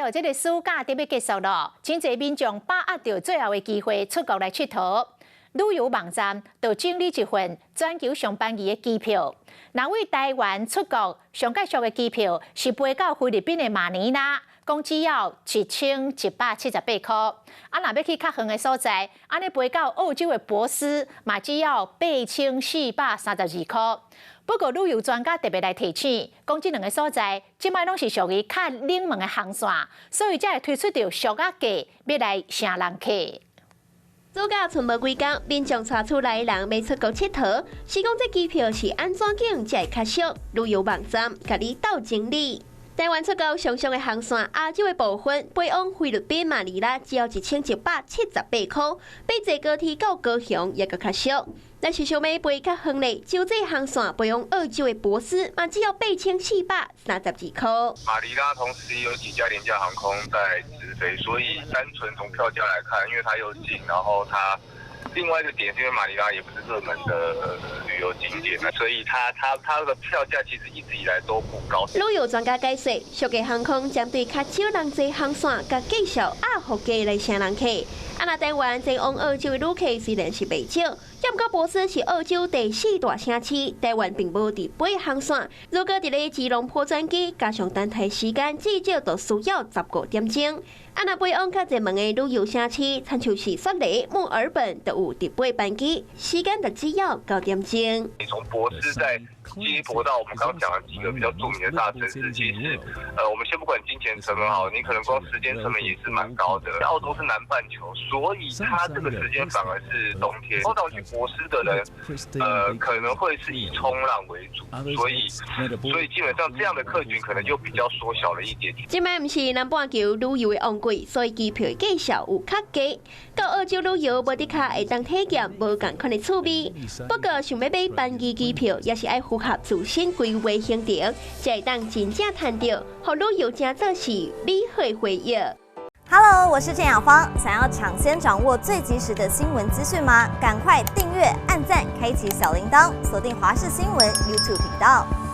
哦，這个暑假就欲結束囉，真濟民眾把握著最後的機會出國來𨑨迌。旅遊網站就整理一份全球上便宜的機票。若對台灣出國上較俗的機票是飛到菲律賓的馬尼拉，講只要1178塊。啊，若欲去較遠的所在，按呢飛到澳洲的珀斯，嘛只要8432塊。不過旅遊專家特別來提醒，講這兩个所在，這擺攏是屬於較冷門的航線，所以才會推出著俗仔價，欲來吸人客。暑假賰無幾工，民眾帶厝內人欲出國𨑨迌，是講這機票是按怎揀才會較俗？旅遊網站共你鬥整理。台灣出國上俗的航線，亞洲的部分飛往菲律賓馬尼拉只要1178塊，比坐高鐵到高雄猶閣較俗。若是想欲飛較遠咧，洲際航線飛往澳洲的珀斯嘛只要8432塊。馬尼拉同時有幾家廉價航空在直飛，所以單純從票價來看，因為它又近，然後它另外一個點是因為馬尼拉也不是熱門的旅遊景點，所以它的票價其實一直以來都不高。旅遊專家解釋，俗價航空針對較少人坐航線，共繼續壓伏價來吸人客。啊，若台灣前往澳洲的旅客雖然是袂少，毋過珀斯是澳洲第四大城市，台灣並無直飛航線。如果佇咧吉隆坡轉機，加上等待時間，至少都需要15點鐘。啊，若飛往較熱門的旅遊城市，親像是雪梨、墨爾本，都有直飛班機，時間就只要9點鐘。你從珀斯再接駁到我們剛剛講的幾個比較著名的大城市，其實，我們先不管金錢成本好，你可能光時間成本也是蠻高的。澳洲是南半球，所以它這個時間反而是冬天。通常去珀斯的人，可能會是以衝浪為主，所以基本上這樣的客群可能就比較縮小了一點點。這擺毋是南半球旅遊的旺季，所以機票的價數有較低。到澳洲旅遊，無的確會當體驗無仝款的趣味。不過想欲買便宜機票，也是愛符合自身規劃行程，才會當真正趁著，予旅遊成做是美好的回憶。 Hello，我是鄭雅芳。想要搶先掌握最及時的新聞資訊嗎？趕快訂閱、按讚、開啟小鈴鐺，鎖定華視新聞 YouTube 頻道。